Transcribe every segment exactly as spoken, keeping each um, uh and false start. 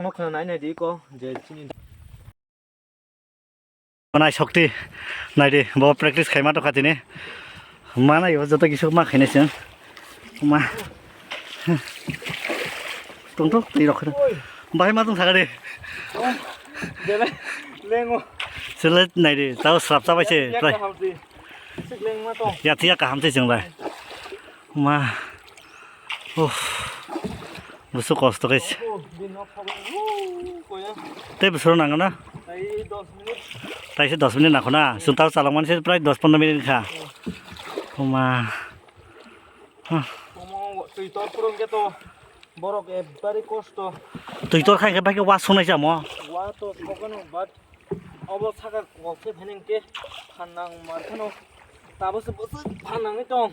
Kono khna nai nai di ko je chini. Nai shokti, nai di, bo practice khaima tokha tini. Ma nai o joto kisu ma khainai chwng. Ma. Tong tok twi rok khna. Bahai ma tong sakha di. Dele, lengo. Sele nai di, tao srap chabai se. Yak kaham si. Sik leng ma tong. Ya thiya kaham se chwng lai. Ma. Uff. Busu kosto khe. Tei busuro nango na? Taise dos minute nangkho na? Chwng tao chalokmani se prai dos pondro minute kha. Oma. Twi tor phuru hwnkhe to borok ekbari kosto. Twi tor kha hwnkhe bai khe wa sunai chamo. Wa to sokeno, but Obo saka kok se phaineng khe phan nang mar phano. Tabo se bwswk phan nangwi tong.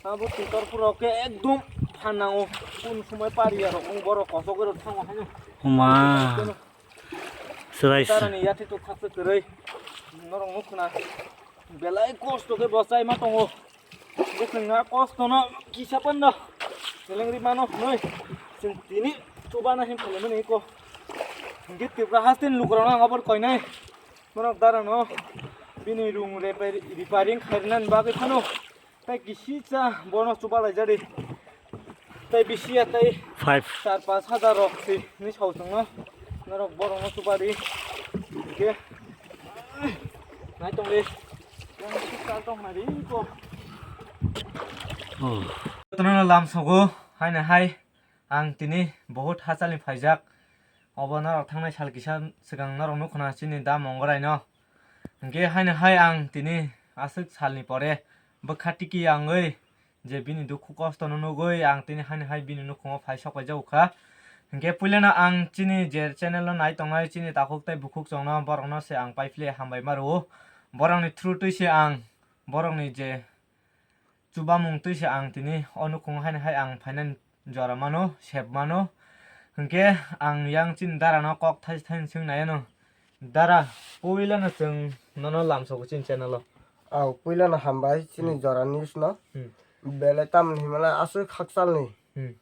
Abo twi tor phuru khe ekdum phan nango. Kun sumai pariya rok wng borok kosok bai rok thango haino. Oma. Chwrai se. Tarani yathi tok khaksa kwrwi. Norok nukho na. Belai kosto khe bo chaima tongo. Bwswngna kostono kisa panda seleng ri mano hwnwi chwng tini chubana hin khaimani iko. Hwnkhe Tripura hasteni lukurokno ang aboni koinai. Norok darano bini room repair-, repairing khairwnani bagwi phano tei kisisa bono chubalaijadi. Tei bisi ya tei five. Char panch hajar rok si ni sao chwngno. Norok borokno chubadi. Hwnkhe nai tongdi. Yang si chal tong nai ri ko. Oh. Tono lam sogo, haino hai ang tini bahut hachalni phaijak. Obo norok thangnai sal kisa swkang norok nukho na chini da Mongoraino. Hwnkhe haino hai ang tini aswk salni pore bwkha tiki yangwi je bini dukhu kostono nugwi ang tini haino hai bini nukhungo phai sok paijago kha. Hwnkhe puilano ang chini je channel o nai tongnai chini takhuk tei bukhuk chongno borokno se ang paiphle hambai ma rwo. Borokni through twi se ang borokni je chubamung twi se ang tini o nukhungo haino hai ang phainani jora mano, sep mano. Hwnkhe ang yang chini darano kok thaisa thaini swng nai ano. Dara, puilano chwng nono lamsogo chini channel o. Aw, puilano hambai chini Hmm. jora news no. Hmm. Belai tamoni himlai aswk khakchalni. Hmm.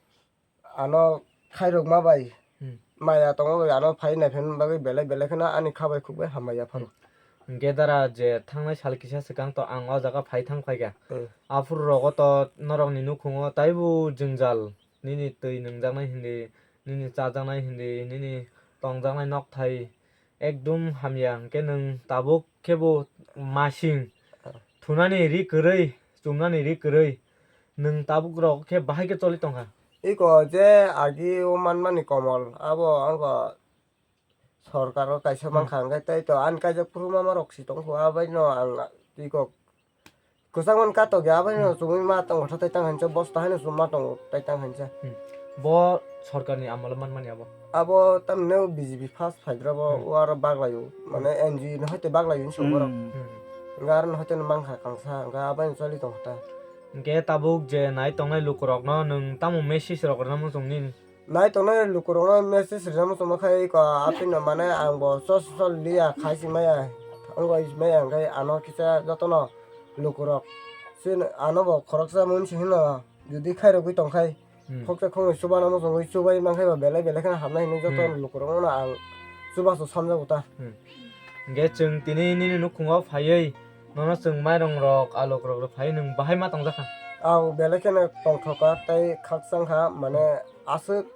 Ano khairokma bai Hmm. maya tongma bai ano phai naiphaimani bagwi belai belai kheno ani kha bai khuk bai hambai ya phano. Hwnkhe dara je thangnai sal kisa swkang to ang o jaga phai thang phaikha. Hmm. Aphuru rogo to norokni nukhungo taibo jwngjal, nini twi nungjaknai hindi, nini chajaknai hindi, nini tongjaknai nokthai ekdum hamya, hwnkhe nwng tabuk khebo masing Ah. thunani ri kwrwi, chumnani ri kwrwi, nwng tabuk rok khe bahai khe choli tongkha. Iko je agi o manmani komol, abo angkha sorkaro kaisa Hmm. mankha, hwnkhe tei to ani kaijak phuru mama rok si tongkho, abaino ang iko kwchangmani katok ya, abaino Hmm. chumui ma tongo tha tai tang hancha, bosta haino chuma tongo tai tang hancha. Hmm. Bo sorkarni amolo manmani abo? Abo tamni B J P first phaidra bo Hmm. o aro baglaio, mane Hmm. N G O ni hoite baglaio hinwi songborok. Hmm. Hmm. Hwnkhe aro no hoite no mankha kangsa, hwnkhe abaino choli tongkha ta. Hwnkhe tabuk je nai tongnai lukurokno nwng tamo message rok rwna muchung nini? Nai tongnai lukurokno message rwna muchungma khai iko, apino mane ang bo chos chol liya khai si maya, wngoi maya hwnkhe ano kisa jotono lukurok chini ano bo khoroksa mwnsi hino jodi khairogwi tongkhai Hmm. khoksa khongwi chubana muchungwi chubai mankhai ba belai belai kheno hamnai hinwi joto Hmm. lukurokno ang chubachu samjago ta. Hmm. Hwnkhe chwng tini nini nukhungo phaiwi nono chwng mairong rok, alok rok rw phaiwi nwng bahai ma tongjakha? Ang belai kheno tongthokha tei khakchangkha, mane aswk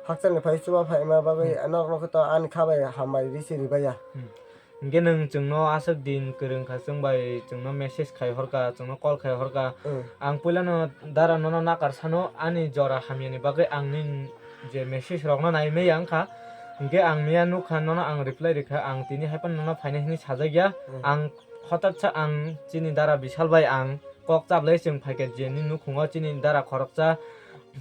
hakchalni phai chuba phaima bagwi Hmm. norokno khe to ani kha bai hambai risi rwbaiya. Hmm. Hwnkhe nwng chwngno aswk din kwrwngkha, chwng bai chwngno message khai horkha, chwngno call khai horkha. Hmm. Ang puilano dara nono nakar sano ani jora hamyani bagwi ang nini je message rokno nai maya wngkha. Hwnkhe ang miya nukha nono ang reply rikha, ang tini hai phano nono phainai hinwi sajakya. Hmm. Ang hotatsa ang chini dara Bishal bai ang kok chaplai chwng phaikha je nini nukhungo chini dara khoroksa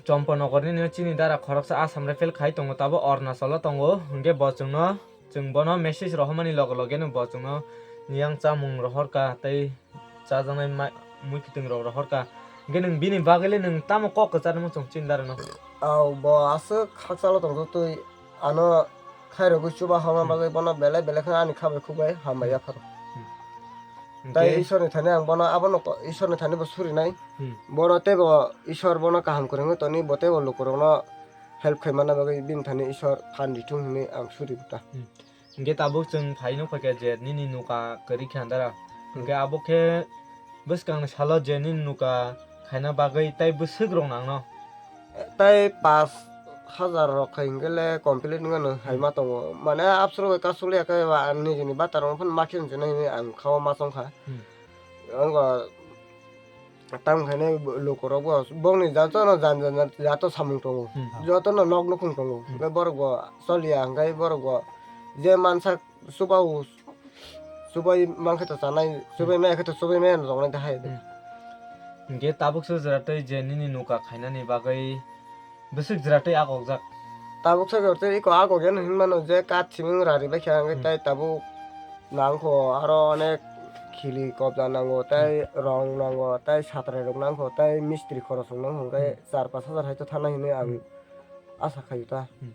Chomponogor nini chini dara khoroksa Assam rifle khai tongo, tabo Arunachal o tongo. Hwnkhe bo chwngno, chwng bono message rohormani loge loge no bo chwngno niyang chamung rohorkha tei chajaknai ma-, mui kiting rok rohorkha. Hwnkhe nwng bini bagwi le nwng tamo kok kwcharnai muchung chini dara no? Aw, bo aswk hakchalo tongthoktwi ano khairogwi chuba hama Hmm. bagwi bono belai belai kheno ani kha bai khuk bai hambai Hmm. yapharo. Hmm. Tei Hwnkhe Isorni thani ang bono abono ko-, Isorni thani bo surinai. Hmm. Bono teibo Isor bono kaham kwrwngwi toni, bo teibo lukurokno help khaimana bagwi bini thani Isor phan rithung hinwi ang suri bwta. Hmm. Hingke tabuk chwng phai nukha khe je nini nuka kwrwi khe andara. Hmm. Hingke abo khe bwskangni salo je nini nuka khaina bagwi tai bwswk rok nangno? Tai pash hajar rok khai hingke le complete wngmano. Hmm. Haima tongo. Mane absoro bai kasu liya khe ba ang nijini bata rok phano ma khe hinwi ang khao ma chong kha. Hmm. Wngkha tamo khainai lukurok bo bongni jotono jan jan jato samung tongo. Hmm. Jotono nok nukhung tongo. Hmm. Hingke borok bo choliya hingke borok bo je mansak chuba o, chubai mankhe to chanai, chubai maya khe to chubai maya no tongnai da hai. Hmm. Hingke tabuk se jwra tei je nini nuka khainani bagwi bwswk jwra tei akokjak. Tabuk se jwra tei iko akok ya hinmano je kat simi rari bai kha hingke. Hmm. Tai tabuk nangkho aro onek khili kobja nango, tai, hmm, rong nango, tai satrai rok nangkho, tai mistri khorok rok nangkho, hingke, hmm, char pash hajar hai to thana hinwi ang, hmm, asa khaio ta. Hmm.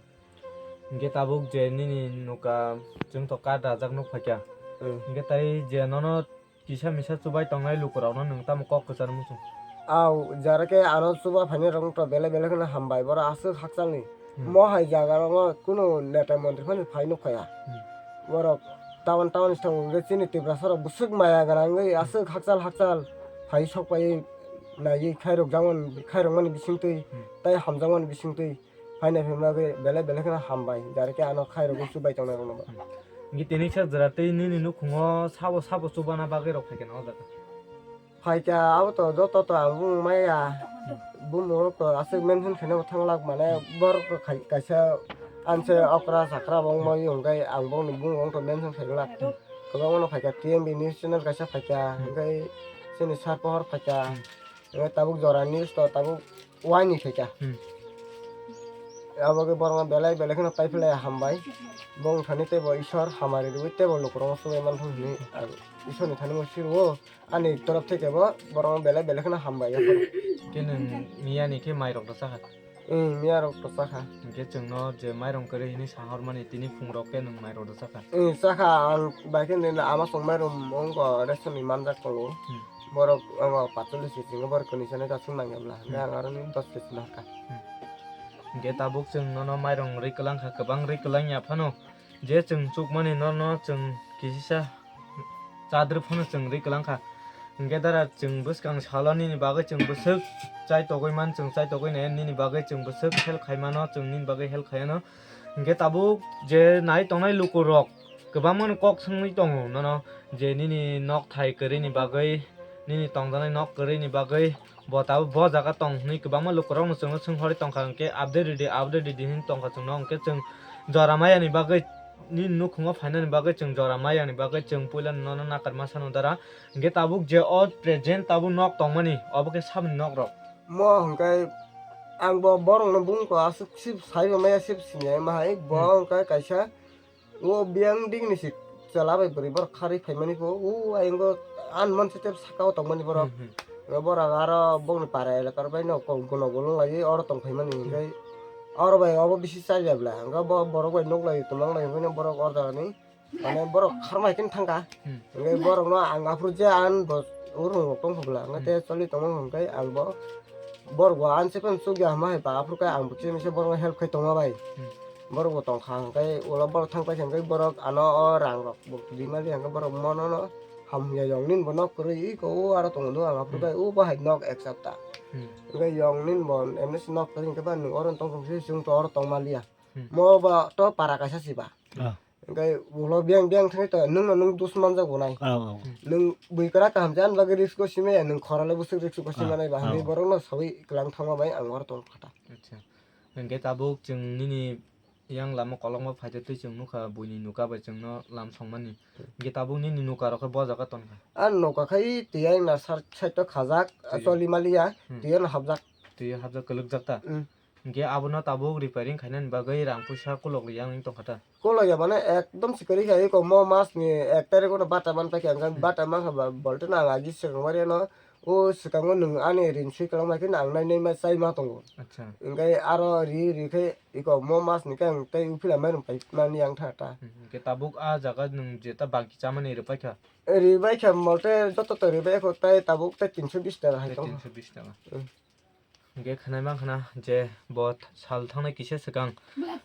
Hingke tabuk je nini nuka chwng to kat rajak nuk phaikha. Hmm. Hingke tai je nono kisa misa chubai tongnai lukurokno nwng tamo kok kwchar muchung? Au, jara khe ano chuba phainai rok to belai belai kheno hambai, borok aswk hakchalni. Hmm. Mo hai jaga rongo kunu neta montri phano phai nuk phaiya. Hmm. Borok town town se tongo, hingke chini Tiprasa rok bwswk maya gwnangwi, hmm, aswk hakchal hakchal phai sok pai naiwi khairok jakmani, khairokmani bisingtwi, hmm, tei hamjakmani bisingtwi. Phainai phaima bagwi belai belai kheno hambai, jara khe ano khairogwi chubai tongnai rokno bo. Hwnkhe tini khe jwra tei nini nukhungo sabo sabo chubana bagwi rok phaikha na o jaga? Phaikha, abo to joto to ang bumung maya. Bumung rok to aswk mention khaina bo thanglak, mane borok to khai-, kaisa anse okra chakra bo wngmani hwnkhe ang bongni bumung rok to mention khailak. Kwbangma no phaikha, T M B news channel kaisa phaikha, hwnkhe chini sar pohor phaikha. Hwnkhe tabuk jora news to tabuk waini khaikha. Hmm. Abo khe borokno belai belai kheno paiphlai hambai. Bongni thani teibo Isor hamari rwui teibo lukurokno chubai manthung hwnwi ang Isorni thani bo sirwo. Ani torof theke bo borokno belai belai kheno hambai yapharo. Khe nwng miyani khe mairok rwchakha? Ee, miyarok rwchakha. Hwnkhe chwngno je mairong kwrwi hwnwi sahormani tini phungrok khe nwng mairok rwchakha? Ee, chakha, ang bai khe nini ama chwng mairum wngkha restaurant ni manjak tongo. Hmm. Borok abo patchollis kg wngkha, borok kwnwi sanai ta chwng nangya bwla. Hmm. Hwnkhe ang aroni dos kg nahorkha. Hmm. Hwnkhe tabuk chwng nono mairong rwi kwlangkha, kwbang rwi kwlangya phano je chwng chukmani nono chwng kisisa chadrwi phano chwng rwi kwlangkha. Hwnkhe dara chwng bwskang salo nini bagwi chwng bwswk chai togwi man, chwng chai togwi nai nini bagwi chwng bwswk help khaimano, chwng nini bagwi help khaiano. Hwnkhe tabuk je nai tongnai lukurok kwbangmano kok swngwi tongo nono, je nini nok thai kwrwini bagwi, nini tongjaknai nok kwrwini bagwi bo tabuk bo jaga tong hwnwi kwbangma lukurokno chwngno swng horwi tongkha, hwnkhe update rwdi, update rwdi hwnwi tongkha chwngno, hwnkhe chwng jora mayani bagwi, nini nukhungo phainani bagwi chwng jora mayani bagwi chwng puilano nono nakarma sano dara, hwnkhe tabuk je o present tabuk nok tongmani obo khe saboni nokrok. Mo hwnkhe ang bo borokno bumung ko aswk sip saibo maya sip sini ma hai bo. Hmm. Hwnkhe kaisa o biyang digini si chwla bai bwrwi borok kharwi phaimani pho o ayang o an manse tei saka o tongmani borok. Hmm, hmm. O borok aro bongni para elakar bai no kok gono golong laiwi oro tong phaimani. Hmm. Hwnkhe oro bai obo bisi chaliya bwla hwnkhe bo borok bai nuk lai twmang lai hwnkhe borok oro jagani. Mane borok kharma hai khe thangkha. Hmm. Hwnkhe borokno ang aphuru je ang bo urung rok tongkha bwla, hwnkhe, hmm, tei choli tongma hwnkhe ang bo borok bo anse phano chukya hwnma hai ba aphuru khe ang bo kisa misa borokno help khai tongma bai. Hmm. Borok bo tongkha hwnkhe ulo borok thang paikha hwnkhe borok ano o rang rok bo rima liya hwnkhe borok mono no hamya yong nini bo nok kwrwi iko o aro tongo do ang aphuru, hmm, khe o bahai nok ek sapta. Hmm. Hwnkhe yong nini bo emni se nok kwrwi hwnkhe ba nwng oro tong tong se chwng to oro tongma liya. Hmm. Mo ba to para kaisa si ba. Ah. Hwnkhe ulo biyang biyang thangwi to nwngno nwng dus manjak bo nai. Oh, oh. Nwng bui kwrak kaham se ani bagwi risk o simi ya, nwng khorale bwswk risk o simi, ah, nai ba, oh, hwnwi borokno sawi kwlang thangma bai ang oro tong kha ta. Acha. Hwnkhe tabuk chwng nini yang lama kolokma phaitwi twi chwng nukha, buini nuka bai chwngno lam songmani. Hmm. Hwnkhe tabuk nini nuka rok khe bo jaga tongkha? Ani nuka khai twi ayang na sar-, side o khajak, twi, choli maliya, hmm, twi ano hapjak. Twi hapjak kwlwkjak ta? Hmm. Hwnkhe abono tabuk repairing khainani bagwi rang puisa kolok rwya wngwi tongkha ta? Kolok ya mane ekdom se kwrwi kha, eko mo mas ni ek tarikh o no bata man paikha, hwnkhe, hmm, bata mankha ba bolte no ang agi swkang mari ano, o swkango nwng ani rin swi kwlangma khe ang nai nai ma chai ma tongo. Acha. Hwnkhe aro ri ri khe eko mo mas ni khe ang tei uphila mairum pai mani ang tha ta. Hmm, hwnkhe tabuk a jaga nwng jeta bagi chamani rwpaikha? Rwbaikha molte joto to rwbaikha tei tabuk tei tinso bis taka hai tei tongo. Tinso bis taka. Hmm. Hingke khwnai mankha na je bo sal thangnai kisa swkang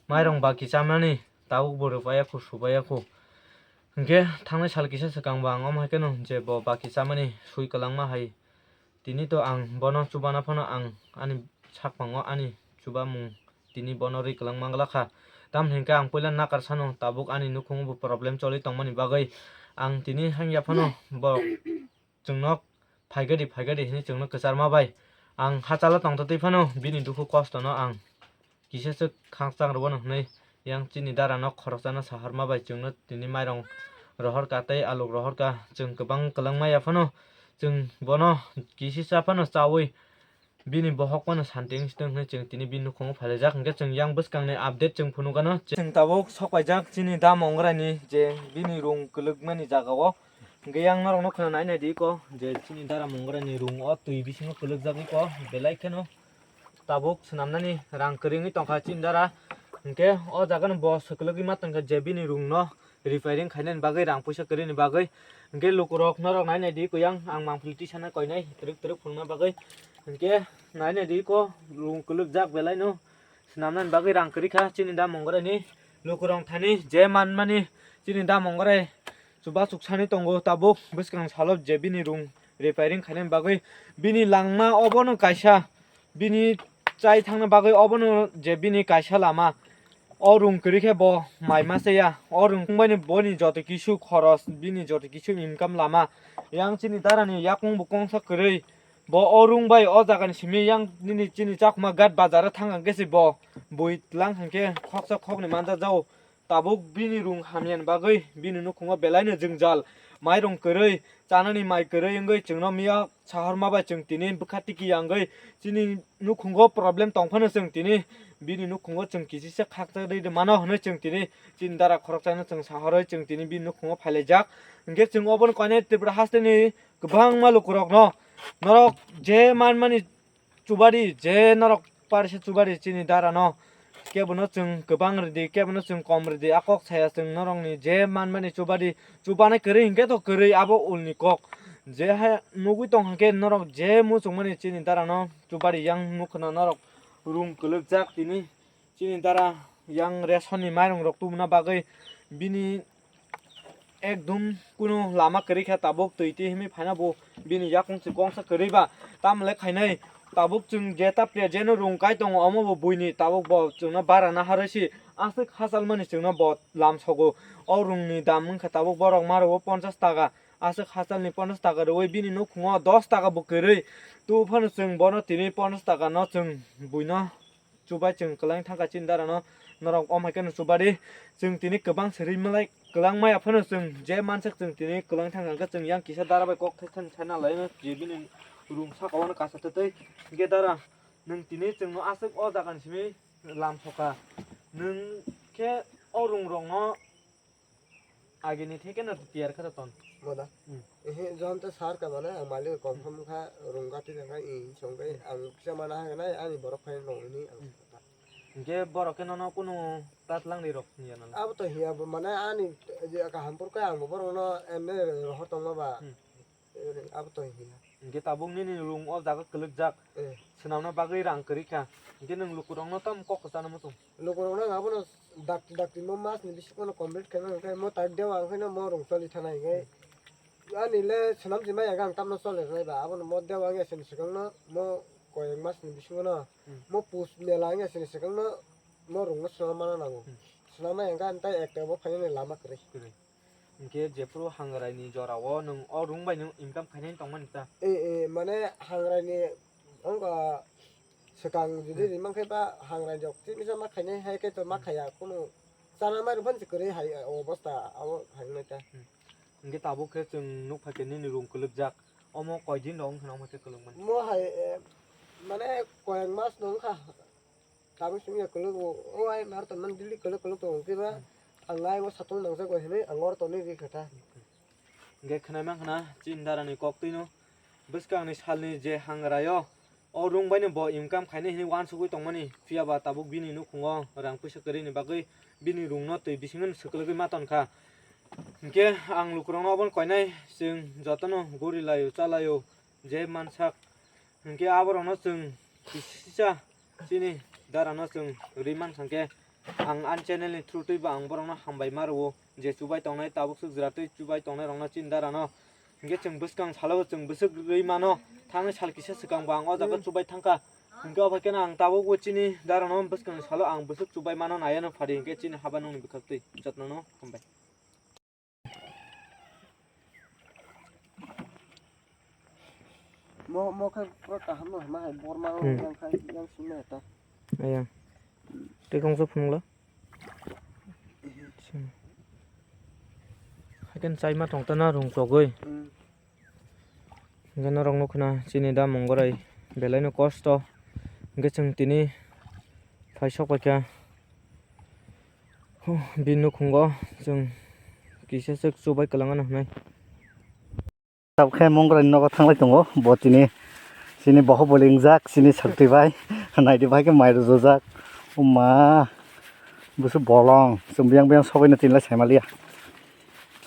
mairong baki chamani tabuk bo rwpaiya khu, supaiya khu. Hingke thangnai sal kisa swkang bo ang omo hai kheno je bo baki chamani sui kwlangma hai. Tini to ang bono chubana phano ang ani sakpango ani chubamung tini bono rwi kwlangma glak kha. Tamni hingke ang puila nakar sano tabuk ani nukhungo bo problem choli tongmani bagwi ang tini hangya phano bo chwngno phaigadi phaigadi hinwi chwngno kwcharma bai ang hachalo tongtwtwi phano bini dukhu kostono ang kisa swk khakchang rwano hwnwi yang chini darano khoroksano saharma bai chwngno tini mairong rohorka tei aluk rohorka chwng kwbang kwlwng maya phano chwng bono kisisa phano chaui bini bohok phano santi wngsi tong hwnwi chwng tini bini nukhungo phailaijak. Hwnkhe chwng yang bwskangni update chwng phunukgano. Chwng tabuk sokpaijak chini da Mongraini je bini rung kwlwkmani jagao. Hwnkhe yang norokno khwna nai naidi iko je chini dara Mongraini rung o twi bisingo kwlwkjagwi iko belai kheno tabuk swnamnani rang kwrwi wngwi tongkha chini dara. Hwnkhe o jagano bo swkwlwgwi ma tongkha je bini rungno repairing khainani bagwi, rang puisa kwrwini bagwi. Hwnkhe lukurok norok nai naidi iko yang ang mangpili tisana koinai twrwk twrwk phunukna bagwi. Hwnkhe nai naidi iko rung kwlwkjak belaino swnamnani bagwi rang kwrwi kha chini da Mongraini. Lukurok thani je manmani chini da Mongrai chubachuksani tongo tabuk bwskang salo je bini rung repairing khainani bagwi bini langma obono kaisa bini chai thangna bagwi obono je bini kaisa lama o rung kwrwi khe bo mai masa ya o rung wngbaini boni joto kisu khoros bini joto kisu income lama yang chini darani yakung bo kongsa kwrwi bo o rung bai o jagani simi yang nini chini chakma gat bazar o thang khe se bo bui tlang khe khoksa khokni manja jao. Tabuk bini rung hamyani bagwi bini nukhungo belaino jwngjal, mairung kwrwi, chanani mai kwrwi wngwi chwngno miya sahorma bai chwng tini bwkha tiki yangwi chini nukhungo problem tongphano chwng tini bini nukhungo chwng kisisa khakchangwi rwmano hwnwi chwng tini chini dara khoroksano chwng sahorwi chwng tini bini nukhungo phailaijak. Hwnkhe chwng obono koinai Tripura hasteni kwbangma lukurokno norok je manmani chubadi je norok parisa chubadi chini darano kebono chwng kwbang rwdi kebono chwng kom rwdi a kok saya chwng norokni je manmani chubadi chubani kwrwi hinkhe to kwrwi abo ulni kok je hai nugwi tong hinkhe norok je muchungmani chini darano chubadi yang nukkhwna norok rung kwlwkjak tini chini dara yang resonni mairung rok tubuna bagwi bini ekdum kunu lama kwrwi khe tabuk twi twi himwi phaina bo bini yakung se kongsa kwrwi ba tamle khainai tabuk chwng je ta player jeno rung kai tongo omo bo buini tabuk bo chwngno bara naharwi si aswk hachal mani chwngno bo lam sogo o rungni dam wngkha tabuk borok ma rwo ponchas taka aswk hachalni ponchas taka rwwi bini nukhungo dos taka bo kwrwi tu phano chwng bono tini ponchas taka no chwng buino chubai chwng kwlang thangkha chini darano norok om hai kheno chubadi chwng tini kwbang siri malai kwlang maya phano chwng je mansak chwng tini kwlang thangkha hwnkhe chwng yang kisa dara bai kok thai thani sai nalaino je bini rung saka o kasa twtwi hwnkhe dara nwng tini chwngno aswk o jagani simi lam sokha nwng khe o rung rokno Agini theke no tiyar kha ton. Moda. Hmm. Ehe, jon to sar ka mane ang malik confirm kha rung gati na kha i song kai ang kisa mana ha nai ani borok phai no ni ang. Hmm. Hingke borok ke nono kunu tat lang di rok ni ya nala. Abo to hiya bo mane ani je ka hampur kai ang bo borok no emne rohor tong ma ba. Hmm. Abo to hiya. Hingke tabuk nini rung o jaga kwlwk jak. Eh. Swnamna bagwi rang kwrwi kha. Hingke nwng lukurok no tam kok kwchana muchung. Lukurok no abono dak dak timo mas ni bisingo no complete khaima hingke mo tak dewa ang khaino mo rung choli thana hingke. Ani le swnam si maya ang tamno choli rwnai ba abono mo dewa ang yasini swkang no mo koyeng mas ni bisingo no. Hmm. Mo pus mela ang yasini swkang no mo rung no swnam mana nango. Hmm. Swnam maya hingke ani tai ekta bo phainani lama kwrwi. Kwrwi. Hingke jephuru hangrai ni jora o nwng o rung bai nwng income khainai tongmani ta? E, e, mane hangrai ni wngkha swkang jodi Hmm. rimang khe ba hangrai jok tini sa ma khainai hai khe to ma Hmm. khaya kunu chana mai rwphano se kwrwi hai obosta abo hai wngnai ta. Hmm. Hingke tabuk khe chwng nuk phai khe nini rung kwlwk jak omo koi din rok wngkha na omo khe kwlwk mani? Mo hai, e, mane koyang mas no wngkha. Tamo simi ya kwlwk o, o ai mar ton man daily kwlwk kwlwk tong khe ba, Hmm. ang ai o satung nang jak bai hinwi ang or tonwi ri kha ta. Hingke khwnai mankha na chini dara ni kok twi no bwskang ni sal ni je hangrai o, o rung bai no bo income khainai hinwi uansugwi tong mani, phiya ba tabuk bini nukhung o rang puisa kwrwi ni bagwi bini rung no twi bisingo no swkwlwgwi ma ton kha. Hingke ang lukurok no obo no koinai chwng joto no guri lai o cha lai o je mansak, hingke abo rok no chwng Kisa chini darano chwng rwi mankha khe, ang ani channel ni through twi bo ang borokno hambai ma rwo, je chubai tongnai, tabuk swk jwra twi chubai tongnai rokno chini darano. Hinkhe chwng bwskang salo chwng bwswk rwi mano, thangni sal kisa swkang bo ang o jaga chubai thangkha. Hinkhe obo khe ang tabuk bo chini darano bwskang salo ang bwswk chubai mano, naiya no phari hinkhe chini haba nungni bwkhak twi jotno no hambai. Mo, mo khe pura kaham no hima hai borma. Hmm. Yang khai, yang sima ta. Ayang. Tei kongsa phunukla. Haikhe chai ma tong ta na rung chogwi. Hmm. Hinkhe norok nukho na chini da Mongorai belai no kosto. Hinkhe chwng tini phai sok paikha. Huh, bini nukhungo chwng kisa swk chubai kwlangano hwnwi. Tabukhe Mongorai ni nogo thanglai tongo, bo chini, chini Bahubali wngjak, chini sakti bai, naidi bai khe mai rwjak. Oma, busu bolong, chwng biyang biyang sogwi no tinlai saimaliya.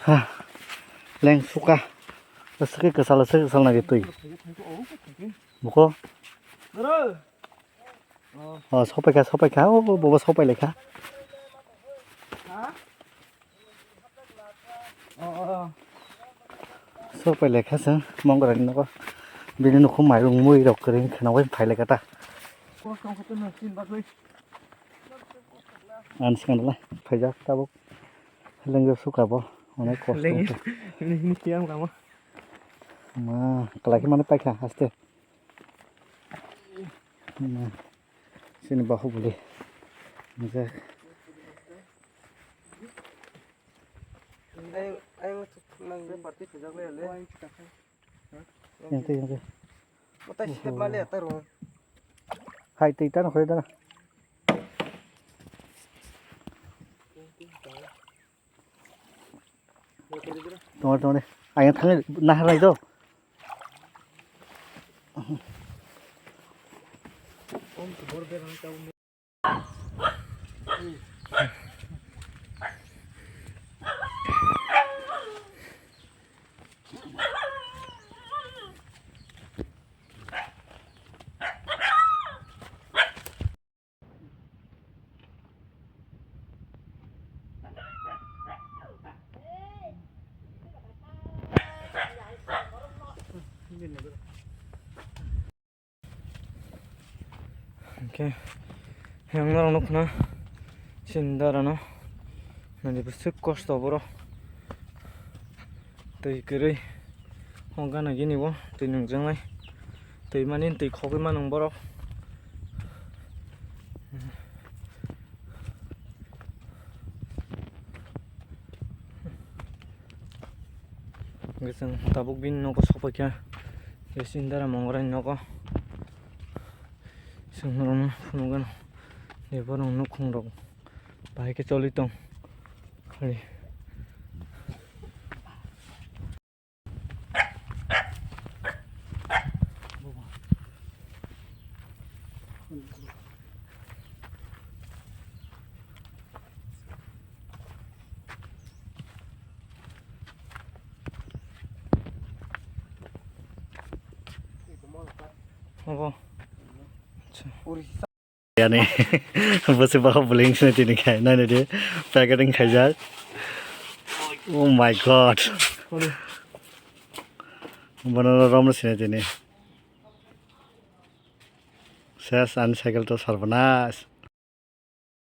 Ha, leng suka, aswk khe kwchal, aswk kwchal naidi twi. Buko. Oh, sopaikha, sopaikha, oh, bobo sopai laikha. Sopai laikha se, Mongorai ni nogo. Bini nukhung mairung mui rok kwrwi khwnaui phai laikha ta. Ang swkang le phaijak tabuk. Lengyo suka bo, onek kosto. Lengyo, wngkha. Ini, ini tiang lama. Ma, kalai khe mani paikha, haste. Ma, sini Bahubali. Wngjak. Ayang, ayang, nang. Yang tu, yang tu. Matai sep mali atai rung. Hai, tei tano khore dana. Tongre, tongre. Ayang thangni nahar nai do. Hwnkhe, yang norok nukna, chini dara no, nani bwswk kosto borok. Twi kwrwi, o gana gini bo twi nungjaknai. Twi mani twi khogwi manung borok. Hwnkhe chwng tabuk bini nogo sokpaikha, je chini dara Mongorai ni nogo. Chwng norokno phunukgano, je borok nukhung rok bahai khe choli tong. Obo. Acha. Yani, bwswk Bahubali wngwi sini tini khai, naina di, packaging khaijak. Oh my God. Bono romno sini tini. Ses ani cycle to sarbanas.